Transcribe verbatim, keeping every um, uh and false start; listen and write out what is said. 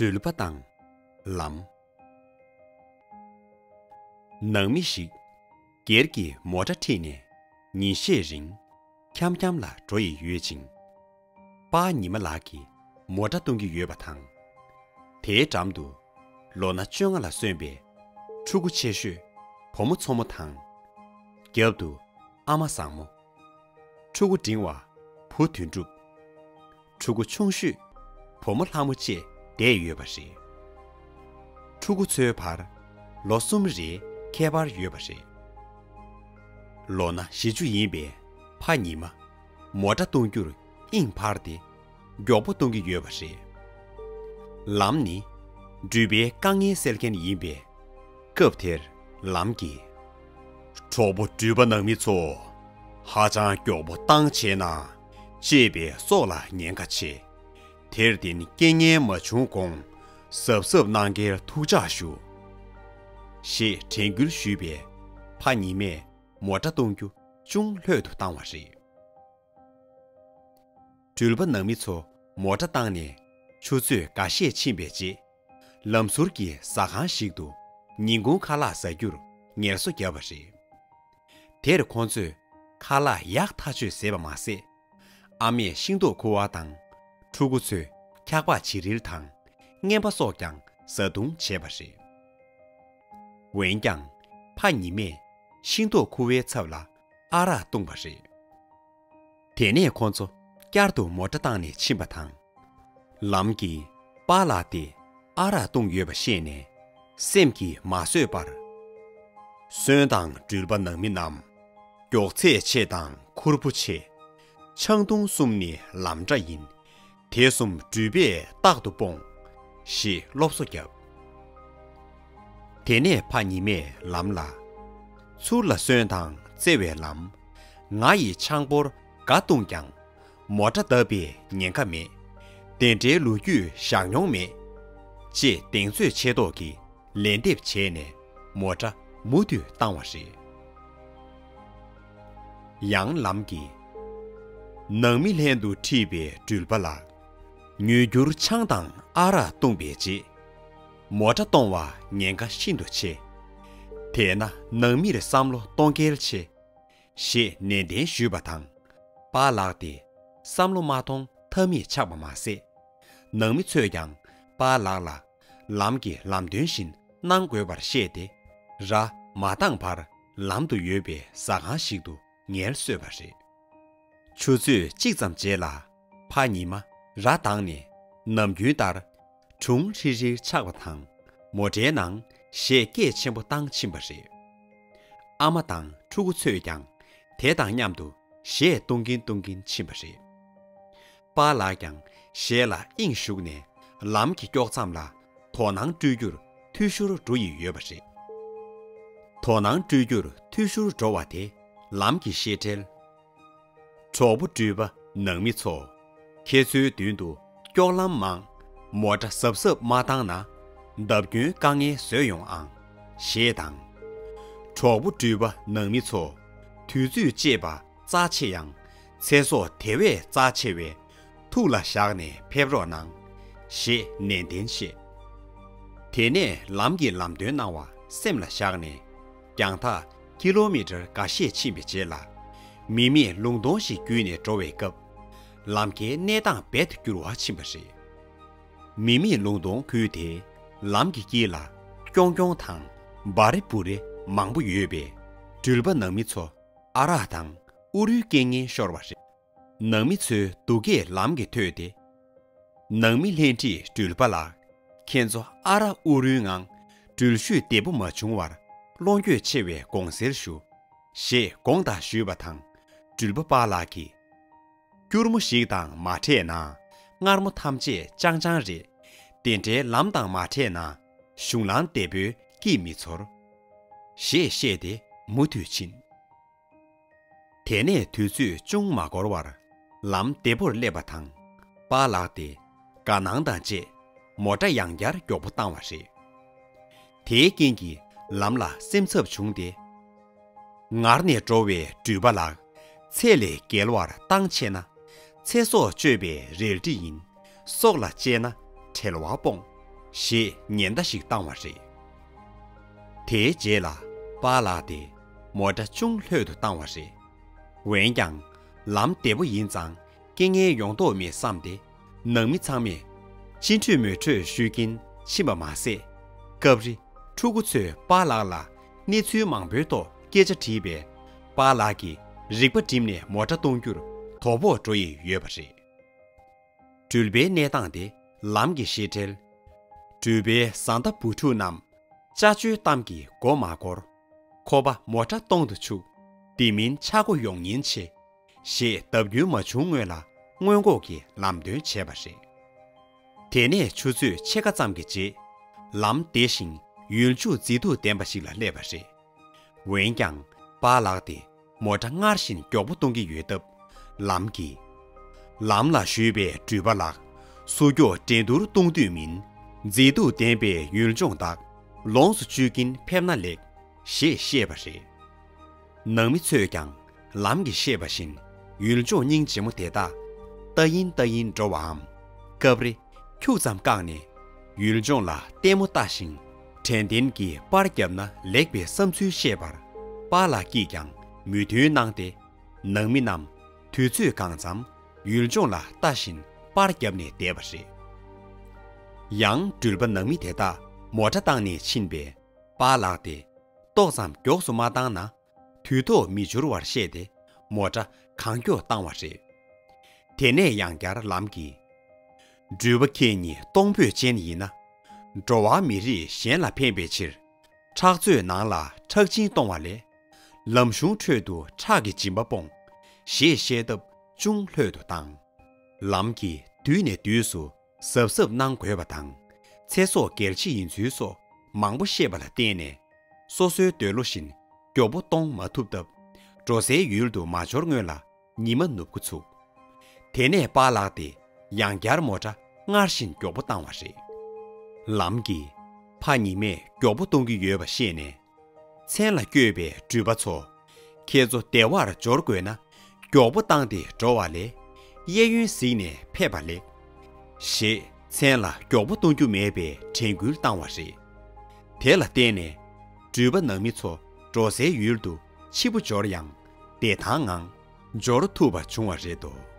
འགྲུལ་པ་དང་ལམ། ནང་མི་ཞིག་སྒེར་གྱི་མོ་ཊ་ཁྲིད་ནས་ཉིན་ཤས་རིང་འཁྱམ་འཁྱམ་ལ་འགྲོ་ཡི་ཡོད་ཅིང་། པཱ་ཉི་མ་ལགས་ཀྱིས་མོ་ཊ་གཏོང་གི་ཡོད་པ་དང་། དེའི་འགྲམ་དུ་ལོ་ན་བཅོ་ལྔ་ལ་སོན་པའི་ཕྲུ་གུ་ཆེ་ཤོས་བུ་མོ་མཚོ་མོ་དང་། རྒྱབ་ཏུ་ཨ་མ་བཟང་མོ། ཕྲུ་གུ་འབྲིང་བ་བུ་དོན་གྲུབ། ཕྲུ་གུ་ཆུང་ཤོས་བུ་མོ་ལྷ་མོ་བཅས་བསྡད་ཡོད་པ་རེད། ཕྲུ་གུ་ཚོའི་བར་ལོ་གསུམ་རེའི་ཁྱད་པར་ཡོད་པ་རེད། ལོ་ན་བཞི་བཅུ་ཡིན་པའི་ཕ་ཉི་མ་མོ་ཊ་གཏོང་རྒྱུར་དབྱིངས་འཕར་ཏེ་མགྱོགས་པོ་གཏོང་གི་ཡོད་པ་རེད། ལམ་ནི་འགྲུལ་པའི་དཀའ་ངལ་སེལ་མཁན་ཡིན་པས། སྐབས་དེར་ལམ་གྱིས། གྲོགས་པོ་འགྲུལ་པ་ནང་མི་ཚོ། ཧ་ཅང་མགྱོགས་པོ་བཏང་བྱས་ན། གཅེས་པའི་སྲོག་ལ་ཉེན་ཁ་ཆེ། དེར་བརྟེན་རྐྱེན་ངན་མ་བྱུང་གོང་། གཟབ་གཟབ་གནང་གལ་ཐུགས་ཅག་ཞུ། ཞེས་དྲན་སྐུལ་ཞུས་པས། ཕ་ཉི་མས་མོ་ཊ་གཏོང་རྒྱུ་ཅུང་ལྷོད་དུ་བཏང་བ་རེད། འགྲུལ་པ་ནང་མི་ཚོ་མོ་ཊ་བཏང་ནས་ཆུ་ཚོད་འགའ་ཤས་ཕྱིན་པའི་རྗེས། ལམ་ཟུར་གྱི་ཟ་ཁང་ཞིག་ཏུ་ཉིན་གུང་ཁ་ལག་ཟ་རྒྱུར་ངལ་གསོ་བརྒྱབ་པ་རེད། དེར་ཁོང་ཚོས་ཁ་ལག་ཡག་ཐག་ཆོད་བཟས་པ་མ་ཟད། ཨ་མས་ཤིང་ཏོག་ཁུ་བ་དང་། ཕྲུ་གུ་ཚོས་འཁྱག་པ་བྱི་རིལ་དང་རྔན་པ་སོགས་ཀྱང་བཟའ་བཏུང་བྱས་པ་རེད། འོན་ཀྱང་། ཕ་ཉི་མས་ཤིང་ཏོག་ཁུ་བའི་ཚབ་ལ་ཨ་རག་བཏུངས་པ་རེད། དེ་ནས་ཁོ་ཚོ་བསྐྱར་དུ་མོ་ཊ་བཏང་ནས་ཕྱིན་པ་དང་། ལམ་གྱིས་པཱ་ལགས་དེ་ཨ་རག་བཏུངས་ཡོད་པ་ཤེས་ནས་སེམས་ཀྱིས་མ་བཟོད་པར། སོན་དང་འགྲུལ་པ་ནང་མི་རྣམས། མགྱོགས་ཚད་ཆེ་དང་ཁུར་པོ་ཆེ། ཆང་འཐུང་གསུམ་ནི་ལམ་འདྲ་ཡིན། དེ་གསུམ་འགྲུལ་པས་རྟག་ཏུ་སྤོང་། ཞེས་སློབ་གསོ་བརྒྱབ། དེ་ནས་ཕ་ཉི་མས་ལམ་ལ། ཚུར་ལ་སོན་དང་བརྩེ་བའི་ལམ། ང་ཡི་ཆང་ཕོར་འགའ་བཏུངས་ཀྱང་། མོ་ཊ་བརྡབ་པའི་ཉེན་ཁ་མེད། དེ་འདྲའི་ལོ་རྒྱུས་བཞག་མྱོང་མེད། ཅེས་གདེང་ཚོད་ཆེ་མདོག་གིས་ལན་འདེབས་བྱས་ནས་མོ་ཊ་མུ་མཐུད་བཏང་བ་རེད། ཡང་ལམ་གྱིས། ནང་མི་ལྷན་དུ་ཁྲིད་པའི་འགྲུལ་པ་ལགས། ཉོས་འགྱུར་ཆང་དང་ཨ་རག་བཏུངས་པའི་རྗེས། མོ་ཊ་གཏོང་བ་ཉེན་ཁ་ཤིན་ཏུ་ཆེ། དེས་ན་ནང་མིར་བསམ་བློ་གཏོང་གལ་ཆེ། ཞེས་ནན་ཏན་ཞུས་པ་དང་། པཱ་ལགས་དེ་བསམ་བློ་མ་གཏོང་ཐབས་མེད་ཆགས་པ་མ་ཟད། ནང་མི་ཚོས་ཀྱང་པཱ་ལགས་ལ་ལམ་གྱི་ལམ་སྟོན་བཞིན་གནང་དགོས་པར་བཤད་དེ། ར་མ་བཏང་བར་ལམ་དུ་ཡོད་པའི་ཟ་ཁང་ཞིག་ཏུ་ངལ་གསོས་པ་རེད། ཆུ་ཚོད་གཅིག་ཙམ་རྗེས་ལ་ཕ་ཉི་མ་ར་བཏང་ནས་ནམ་རྒྱུན་ལྟར་གྲུང་ཧྲིལ་ཧྲིལ་ཆགས་པ་དང་མོ་ཊའི་ནང་གཞས་སྐད་ཆེན་པོ་བཏང་ཕྱིན་པ་རེད། ཨ་མ་དང་ཕྲུ་གུ་ཚོས་ཀྱང་དེ་དང་མཉམ་དུ་གཞས་གཏོང་གིན་གཏོང་གིན་ཕྱིན་པ་རེད། པཱ་ལགས་ཀྱང་གཞས་ལ་དབྱིངས་ཞུགས་ནས་ལམ་གྱི་དཀྱོག་མཚམས་ལ་དོ་སྣང་སྤྲོད་རྒྱུར་འཐུས་ཤོར་འགྲོ་ཡི་ཡོད་པ་རེད། དོ་སྣང་སྤྲོད་རྒྱུར་འཐུས་ཤོར་འགྲོ་བ་དེ་ལམ་གྱི་བཤད་ཁྲལ། གྲོགས་པོ་འགྲུལ་པ་ནང་མི་ཚོ། ཁྱེད་ཚོའི་མདུན་དུ་དཀྱོག་ལམ་མང་། མོ་ཊ་གཟབ་གཟབ་མ་བཏང་ན། བརྡབ་སྐྱོན་དཀའ་ངལ་བཟོས་ཡོང་ཨང་། ཞེས་དང་། གྲོགས་པོ་འགྲུལ་པ་ནང་མི་ཚོ། དུས་ཚོད་ཅེས་པ་རྩ་ཆེ་ཡང་། ཚེ་སྲོག་དེ་བས་རྩ་ཆེ་བས། ཐུགས་ལ་བཞག་ནས་ཕེབས་རོགས་གནང་། ཞེས་ནན་ཏན་བཤད། དེ་ནས་ལམ་གྱི་ལམ་སྟོན་གནང་བ་སེམས་ལ་བཞག་ནས། རྒྱང་ཐག་ཀི་ལོ་མི་ཊར་འགའ་ཤས་ཕྱིན་པའི་རྗེས་ལ། མི་མེད་ལུང་སྟོང་ཞིག་བརྒྱུད་ནས་འགྲོ་བའི་སྐབས། ལམ་ཁའི་གནས་སྟངས་རྦད་དེ་འགྱུར་བ་ཕྱིན་པ་རེད། མི་མེད་ལུང་སྟོང་ཁུལ་དེའི་ལམ་གྱི་དཀྱིལ་ལ་ཀྱོང་ཀྱོང་དང་འབའ་རི་འབུ་རི་མང་པོ་ཡོད་པས། འགྲུལ་པ་ནང་མི་ཚོ་ཨ་རག་དང་ཨུ་རུའི་རྐྱེན་ངན་ཤོར་བ་རེད། ནང་མི་ཚོའི་སྡུག་སྐད་ལམ་གྱིས་ཐོས་ཏེ། ནང་མི་ལྷན་ཁྲིད་འགྲུལ་པ་ལགས། ཁྱེད་ཚོ་ཨ་རག་ཨུ་རུའི་ངང་འགྲུལ་བཞུད་བདེ་པོ་མ་བྱུང་བར་བློ་འགྱོད་ཆེ་བའི་དགོངས་སེལ་ཞུ། ཞེས་དགོངས་དག་ཞུས་པ་དང་། འགྲུལ་པ་པཱ་ལགས་ཀྱིས། སྐྱུར་མོ་ཞིག་དང་མ་འཕྲད་ན་མངར་མོ་ཐམས་ཅད་ཅང་ཅང་རེད། དེ་འདྲའི་ལམ་དང་མ་འཕྲད་ན་གཞུང་ལམ་བདེ་པོའི་སྐྱིད་མི་ཚོར། ཞེས་བཤད་དེ་མུ་མཐུད་ཕྱིན། དེ་ནས་དུས་ཚོད་ཅུང་མ་འགོར་བར་ལམ་བདེ་པོར་སླེབས་པ་དང་། པཱ་ལགས་དེ་དགའ་སྣང་དང་བཅས་མོ་ཊ་ཡང་བསྐྱར་མགྱོགས་པོ་བཏང་བ་རེད། དེའི་རྐྱེན་གྱིས་ལམ་ལ་སེམས་འཚབ་བྱུང་སྟེ། ངར་ནས་འགྲོ་བའི་འགྲུལ་པ་ལགས། ཚད་ལས་བརྒལ་བར་བཏང་ཆེ་ན། ཚེ་སྲོག་གཅོད་པའི་རལ་གྲི་ཡིན། སྲོག་ལ་གཅེས་ན་བྲེལ་བ་སྤོང་ ཞེས་ཉེན་བརྡ་ཞིག་བཏང་བ་རེད། དེའི་རྗེས་ལ་པཱ་ལགས་དེ་མོ་ཊ་ཅུང་ལྷོད་དུ་བཏང་བ་རེད། འོན་ཀྱང་ལམ་བདེ་པོ་ཡིན་ཙང་རྐྱེན་ངན་ཡོང་མདོག་མེད་བསམ་སྟེ། ནང་མི་ཚང་མས་ཅི་འཕྲོས་མོལ་འཕྲོས་ཞུས་ཀྱིན་ཕྱིན་པ་མ་ཟད། སྐབས་རེ་ཕྲུ་གུ་ཚོས་པཱ་ལགས་ལ་གནས་ཚུལ་མང་པོའི་ཐོག་སྐད་ཆ་དྲིས་པས། པཱ་ལགས་ཀྱིས་རིག་པ་བསྒྲིམས་ནས་མོ་ཊ་གཏོང་རྒྱུར་དོ་ཕོག་འགྲོ་ཡི་ཡོད་པ་རེད། འགྲུལ་པའི་གནས་སྟངས་དེ་ལམ་གྱིས་ཤེས་འཕྲལ། འགྲུལ་པའི་བཟའ་ཟླ་བུ་ཕྲུག་རྣམས་ཅ་ཅོའི་གཏམ་གྱིས་མགོ་མ་འཁོར། ཁོ་པ་མོ་ཊ་གཏོང་དུ་ཆུག་དེ་མིན་ཆག་སྒོ་ཡོང་ཉེན་ཆེ། ཞེས་བརྡབ་སྐྱོན་མ་བྱུང་སྔོན་ལ་སྔོན་འགོག་གི་ལམ་སྟོན་བྱས་པ་རེད། དེ་ནས་ཆུ་ཚོད་ཕྱེད་ཀ་ཙམ་གྱི་རྗེས། ལམ་བདེ་ཞིང་ཡུལ་ལྗོངས་མཛེས་སྡུག་ལྡན་པ་ཞིག་ལ་སླེབས་པ་རེད། འོན་ཀྱང་པཱ་ལགས་དེ་མོ་ཊ་སྔར་བཞིན་མགྱོགས་པོ་གཏོང་གི་ཡོད་སྟབས། ལམ་གྱིས། ལམ་ལ་བཞུད་པའི་འགྲུལ་པ་ལགས། སུ་མགྱོགས་འགྲན་བསྡུར་གཏོང་དུས་མིན། མཛེས་སྡུག་ལྡན་པའི་ཡུལ་ལྗོངས་དག་ལོངས་སུ་སྤྱོད་ཀྱིན་ཕེབས་ན་ལེགས། ཞེས་བཤད་པ་རེད། ནང་མི་ཚོས་ཀྱང་ལམ་གྱིས་བཤད་པ་བཞིན་ཡུལ་ལྗོངས་སྙིང་རྗེ་མོ་དེ་དག་ལྟ་ཡིན་ལྟ་ཡིན་འགྲོ་བའམ། སྐབས་རེ་ཁྱུག་ཙམ་བཀག་ནས་ཡུལ་ལྗོངས་ལ་ལྟད་མོ་ལྟ་ཞིང་། དྲན་རྟེན་གྱི་པར་བརྒྱབ་ན་ལེགས་པའི་བསམ་ཚུལ་བཤད་པར་པཱ་ལགས་ཀྱིས་ཀྱང་མོས་མཐུན་གནང་སྟེ། ནང་མི་རྣམས་དུས་ཚོད་གང་འཚམ་ཡུལ་ལྗོངས་ལ་ལྟ་བཞིན་པར་བརྒྱབ་ནས་བསྡད་པ་རེད། ཡང་འགྲུལ་པ་ནང་མི་དེ་དག་མོ་ཊ་བཏང་ནས་ཕྱིན་པས། པཱ་ལགས་དེ་ཏོག་ཙམ་མགྱོགས་སུ་མ་བཏང་ན་དུས་ཐོག་མི་འབྱོར་བར་བཤད་དེ། མོ་ཊ་གང་མགྱོགས་བཏང་བ་རེད། དེ་ནས་ཡང་བསྐྱར་ལམ་གྱིས། འགྲུལ་པ་ཁྱེད་ཉིད་གཏོང་ཕོད་ཅན་ཡིན་ན། འགྲོ་བ་མི་རིགས་གཞན་ལ་ཕན་པའི་ཕྱིར། ཁྲག་མཛོད་ནང་ལ་ཁྲག་སྦྱིན་གཏོང་བ་ལས། ལམ་གཞུང་ཁྲོད་དུ་ཁྲག་གི་སྦྱིན་པ་སྤོངས། ཞེས་བཤད་སྟབས་ཅུང་ལྷོད་དུ་བཏང་། ལམ་གྱིས་དུས་ནས་དུས་སུ་གཟབ་གཟབ་གནང་དགོས་པ་དང་། ཚེ་སྲོག་གལ་ཆེ་ཡིན་ཚུལ་སོགས་མང་པོ་བཤད་པ་ལ་བརྟེན་ནས། སོ་སོའི་འདོད་བློ་བཞིན་མགྱོགས་པོ་གཏོང་མ་ཐུབ་སྟབས། འགྲོ་སའི་ཡུལ་དུ་མ་འབྱོར་སྔོན་ལ་ཉི་མ་ནུབ་འགོ་ཚུགས། དེ་ནས་པཱ་ལགས་དེ་ཡང་བསྐྱར་མོ་ཊ་སྔར་བཞིན་མགྱོགས་པོ་བཏང་བ་རེད། ལམ་གྱིས་ཕ་ཉི་མས་མགྱོགས་པོ་གཏོང་གི་ཡོད་པ་ཤེས་ནས། མཚན་ལ་བསྐྱོད་པའི་འགྲུལ་པ་ཚོ། ཁྱེད་ཚོ་བདེ་བར་འབྱོར་དགོས་ན། མགྱོགས་པོ་བཏང་སྟེ་འགྲོ་བ་ལས། གཡས་གཡོན་གཟིགས་ནས་ཕེབས་པ་ལེགས། ཞེས་མཚན་ལ་མགྱོགས་པོ་གཏོང་རྒྱུ་མེད་པའི་དྲན་སྐུལ་བཏང་བ་རེད། དེ་ལ་བརྟེན་ནས། འགྲུལ་པ་ནང་མི་ཚོ་འགྲོ་སའི་ཡུལ་དུ་ཕྱི་པོ་འབྱོར་ཡང་བདེ་ཐང་ངང་འབྱོར་ཐུབ་པ་བྱུང་བ་རེད་དོ།